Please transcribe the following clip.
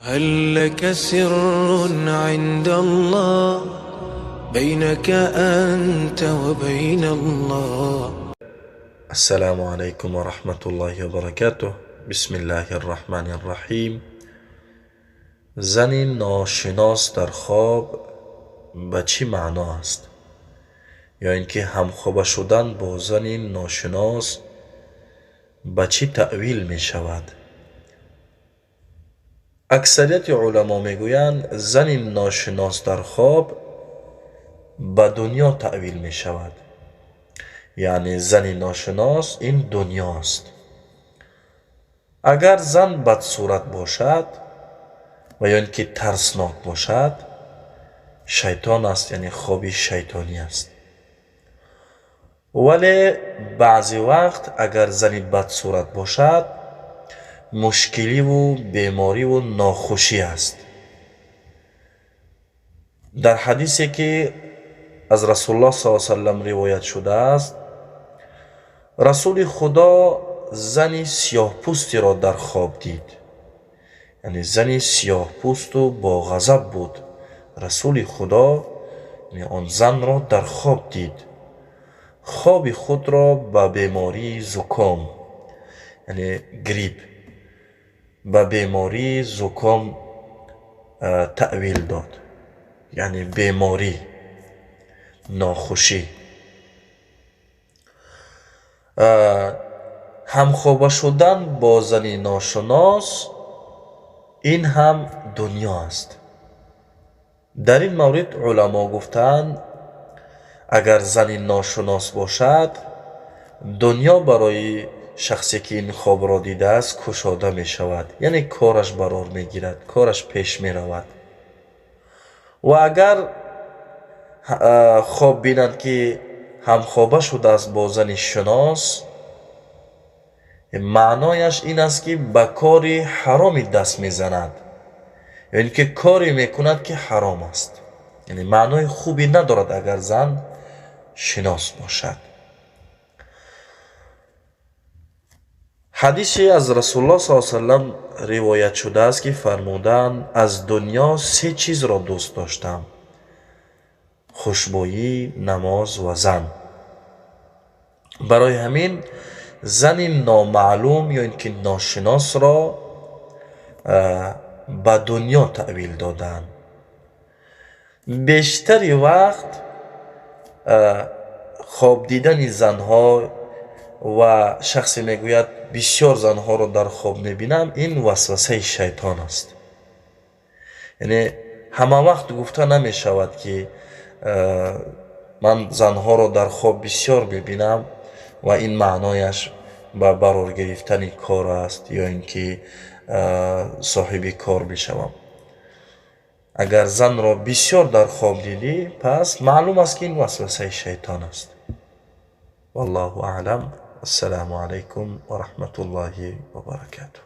هل لك سر عند الله بينك أنت وبين الله؟ السلام عليكم ورحمة الله وبركاته. بسم الله الرحمن الرحیم. زنی ناشناس در خواب به چی معنا است؟ یا اینکه همخوابه شدن با زنی ناشناس به چی تأویل می شود؟ اکثریت علما میگویند زن ناشناس در خواب به دنیا تأویل می شود، یعنی زن ناشناس این دنیاست. اگر زن بدصورت باشد و یا اینکه ترسناک باشد، شیطان است، یعنی خوابی شیطانی است. ولی بعضی وقت اگر زنی بدصورت باشد، مشکلی و بیماری و ناخوشی است. در حدیثی که از رسول الله صلی الله علیه وسلم روایت شده است، رسول خدا زنی سیاه پوستی را در خواب دید، یعنی زنی سیاه پوست و با غضب بود. رسول خدا یعنی آن زن را در خواب دید، خواب خود را به بیماری زکام، یعنی گریپ، به بیماری زکام تأویل داد، یعنی بیماری، ناخوشی. همخوابه شدن با زن ناشناس این هم دنیا است. در این مورد علما گفتند اگر زن ناشناس باشد، دنیا برای شخصی که این خواب را دیده است کشاده می شود، یعنی کارش برار می گیرد، کارش پیش می رود. و اگر خواب بیند که همخوابه شده است با زن شناس، معنایش این است که به کار حرامی دست میزند، یعنی که کاری میکند که حرام است، یعنی معنای خوبی ندارد اگر زن شناس باشد. حدیثی از رسول الله صلی الله علیه وسلم روایت شده است که فرمودند از دنیا سه چیز را دوست داشتم: خوشبویی، نماز و زن. برای همین زن نامعلوم یا اینکه ناشناس را به دنیا تأویل دادند. بیشتری وقت خواب دیدن زنها و شخصی میگوید بسیار زنها را در خواب میبینم، این وسوسه شیطان است. یعنی همه وقت گفته نمیشود که من زنها را در خواب بسیار میبینم و این معنایش به برار گرفتن کار است یا اینکه صاحب کار میشوم. اگر زن را بسیار در خواب دیدی، پس معلوم است که این وسوسه شیطان است. والله اعلم. السلام علیکم و رحمت الله و برکاته.